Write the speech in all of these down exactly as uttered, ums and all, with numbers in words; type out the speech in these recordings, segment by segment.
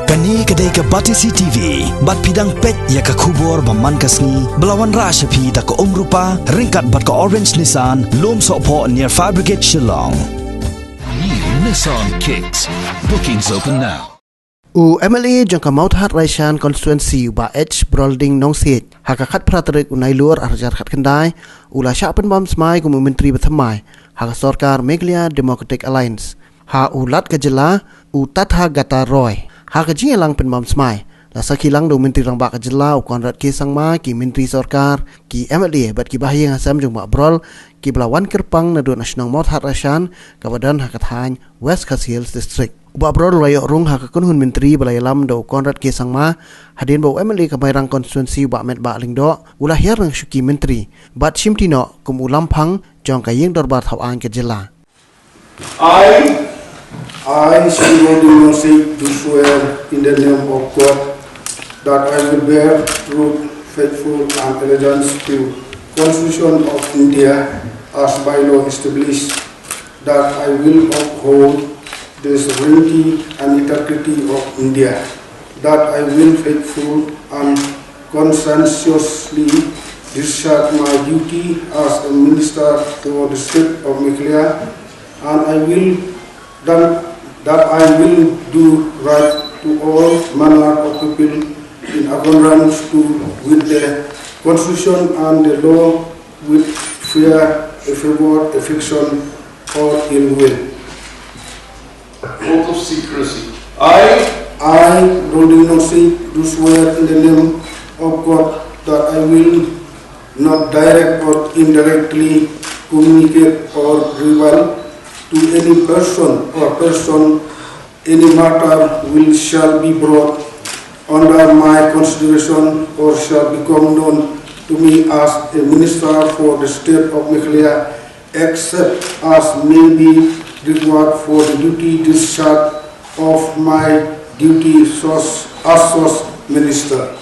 Kane ka dei ka Batesi T V, bad phi dang peit ïa ka khubor ba man ka sngi, ba la wanrah sha phi da ka Umrupa, ryngkat bad ka Orange Nissan, Lumsohphoh near Fire Brigade Shillong. New Nissan Kicks. Bookings open now. U M L A jong ka Mawthadraishan constituency u Bah H Brolding Nongsiej, ha ka khatphra tarik u Nailur arhajar khatkhyndai, u la shah pynbam smai kum u Myntri ba thymmai ha ka sorkar Meghalaya Democratic Alliance. Ha u Lat ka jylla, u Tathagata Roy. Ha ka jingïalang pynbam smai, la sakhi lang da u Myntri Rangbah ka jylla u Conrad K Sangma, ki Myntri Sorkar, ki M L A bad ki bahaïing hasem jong Bah Brol, kiba la wan kyrpang naduh na shnong Mawthadraishan, kaba don ha ka thaiñ West Khasi Hills District. U Bah Brol u la ïoh rung ha ka kynhun myntri ba la ïalam da u Conrad K Sangma, hadien ba u M L A ka Mairang constituency u Bah Metbah Lyngdoh, u la hiar noh sha ki myntri, bad shimti noh kum u lamphang jong ka ïing dorbar thaw aiñ ka jylla. I, I, Shri Modi Mosik, do swear in the name of God that I will bear true, faithful and allegiance to Constitution of India as by law established, that I will uphold the sovereignty and integrity of India, that I will faithful and conscientiously discharge my duty as a minister for the state of Meghalaya, and I will that, that I will do right to all manner of people in accordance to with the constitution and the law, with fear, a favor, affection, or ill will. Oath of secrecy. I, I, Rolding Mosik, do swear in the name of God that I will not direct or indirectly communicate or reveal to any person or person any matter will shall be brought under my consideration or shall become known to me as a minister for the state of Meghalaya, except as may be required for the duty discharge of my duty sos-, as sos minister.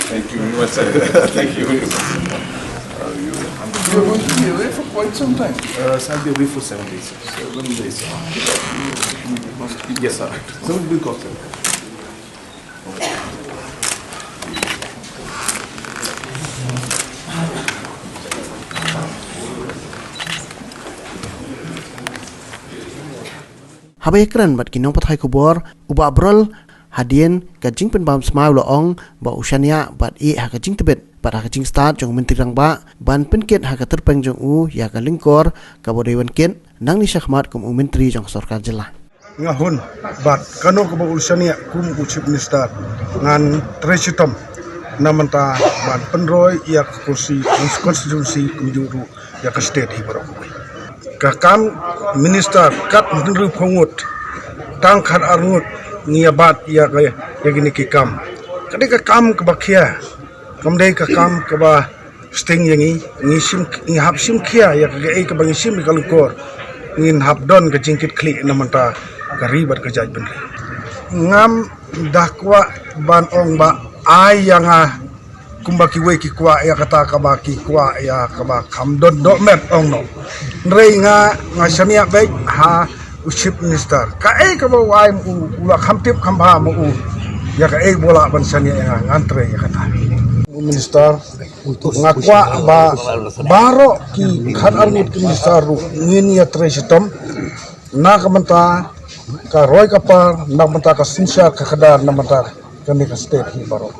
Thank you very much, sir. Thank you very much. You're going to be away for quite some time. Uh, so I'll be away for seven days, sir. Seven days. Yes, sir. Seven week off, sir. Haba ïakren bad ki nongpathai khubor, u Bah Brol, hadien ka jingpynbam smai u la ong ba u shaniah bad ïeh ha ka jingtbit bad ha ka jingstad jong u Myntri Rangbah ban pynkit ha ka tyrpeng jong u ïa ka lyngkor kaba u dei ban kit nangne shakhmat kum u Myntri jong ka sorkar jylla. Nga hun bad kano kaba u shaniah kum u Chief Minister, ngan trei shitom na bynta ban pynroi ïa ka constituency kumjuh ruh ïa ka state hi baroh kawei. Ka kam minister kat hynriewphew ngut, tang khatar ngut ngi ïa bat ïa ka, ïa kine ki kam. Ka dei ka kam kaba khia, kam dei ka kam kaba sting ïa ngi, ngi shim, ngi hap shim khia ïa kaei kaba ngi shim ïa ka lyngkor. Ngin hap don ka jingkitkhlieh na bynta ka ri bad ka jaitbynriew. Ngam da kwah ban ong ba ai ïa nga kumba kiwei ki kwah ïa kata kaba ki kwah ïa kaba kham don dohmed ong noh. Hynrei nga, nga shaniah beit ha u Chief Minister. Kaei kaba u ai ma u, u la kham tip kham bha ma u. Ïa kaei ba u lah ban shaniah ïa nga, ngan trei ïa kata. U Minister, nga kwah ba baroh ki khatar ngut ki minister ruh ngin ïa trei shitom na ka bynta ka roi ka par, na ka bynta ka synshar ka khadar, na ka bynta kane ka state hi baroh.